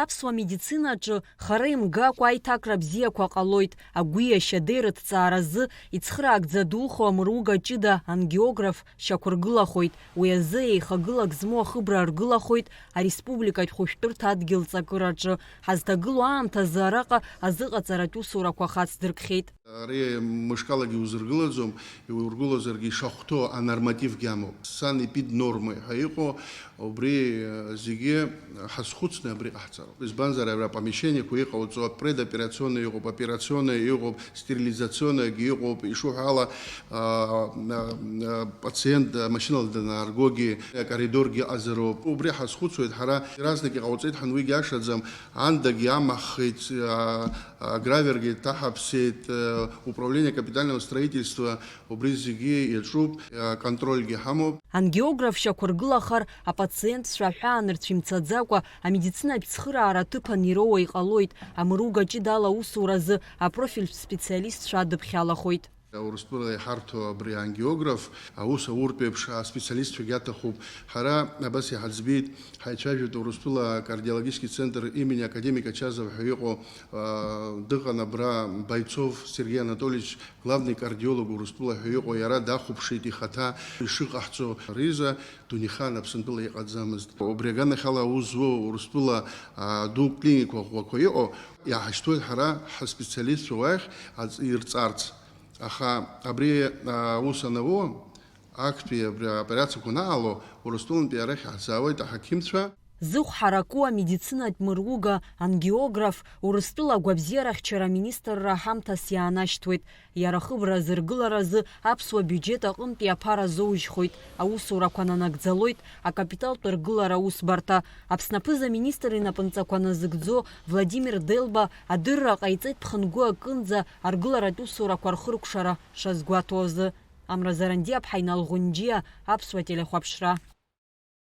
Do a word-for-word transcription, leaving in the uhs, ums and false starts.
Аԥсуа медицина аҿы хара имгакәа аиҭакра бзиақәа ҟалоит. Агәи ашьадеи рыҭҵааразы ицхыраагӡа духо амыруга ҷыда ангиограф шьақәыргылахоит. Уи азы еихагылак змоу ахыбра аргылахоит ареспубликатә хәышәтәырҭа адгьыл ҵакыраҿы. Ҳазҭагылоу аамҭазы араҟа азыҟаҵаратә усурақәа хацдыркхьеит. Ари мышкалагьы узыргылаӡом, иургылозаргьы ишахәҭоу анормативгьы амоуп. Санэпиднормы ҳәа иҟоу, убри, э, зегьы ҳазхәыцны абри ҟаҳҵароуп. Избанзар, абра апомещениеқәа иҟауҵо, предоперационный иҟоуп, операционный иҟоуп, стерилизационныйгьы иҟоуп, ишуҳәо ала, а, а, а, пациент амашьынала данааргогьы, акоридоргьы ыҟазароуп. Убри ҳазхәыцуеит ҳара, иаразнак иҟауҵеит ҳәа уигьы ашаӡам, андагьы амаҳхит, а, а, гравергьы ҭаҳаԥсеит, а, управление капитального строительства, убри зегьы иаҿуп, а, контрольгьы ҳамоуп. Ангиограф шьақәыргылахар, апациентцәа аҳәаанырцә имцаӡакәа, амедицинатә цхыраара аҭыԥан ироуа иҟалоит, амыруга ҷыда ала аусуразы апрофильтә специалистцәа адыԥхьалахоит. Урыстәыла иҳарҭо абри ангиограф, аус ауртә еиԥш аспециалистцәагьы аҭахуп. Ҳара абас иҳаӡбеит, ҳаицәажәеит Урыстәыла акардиологический центр имени академик Ачазов ҳәа иҟоу, а, дыҟан абра Бойцов Сергей Анатольевич, главный кардиолог Урыстәыла ҳәа иҟоу, иара дахәаԥшит ихаҭа ишыҟаҳҵо. Риза Дунеихан Аԥсынтәыла иҟаӡамызт. Убри аганахьала аус зуоу Урыстәыла, а, ду клиникқәа ӷәӷәақәа иҟоу, иаҳашьҭуеит ҳара ҳаспециалистцәа уахь аҵ-, ирҵарц. Аха абри, а, аус анауо, актәи абри аоперациақәа анаало, Урыстәылантәи арахь иаҳзаауеит аҳақьымцәа. Зыхә ҳараку амедицинатә мыруга, ангиограф, Урыстәыла агәабзиарахьчара аминистрра ҳамҭас иаанашьҭуеит. Иара ахыбра азыргыларазы аԥсуа биуџьет аҟынтәи аԥара азоужьхоит, аусурақәа нанагӡалоит акапиталтә ргылара аусбарҭа. Аԥсны аԥыза-министр инапынҵақәа назыгӡо Владимир Делба адырра ҟаиҵеит ԥхынгәы акынӡа аргыларатә усурақәа рхыркәшара шазгәаҭоу азы. Амра Зарандиаԥҳа, Инал Ӷәынџьиа, Аԥсуа телехәаԥшра.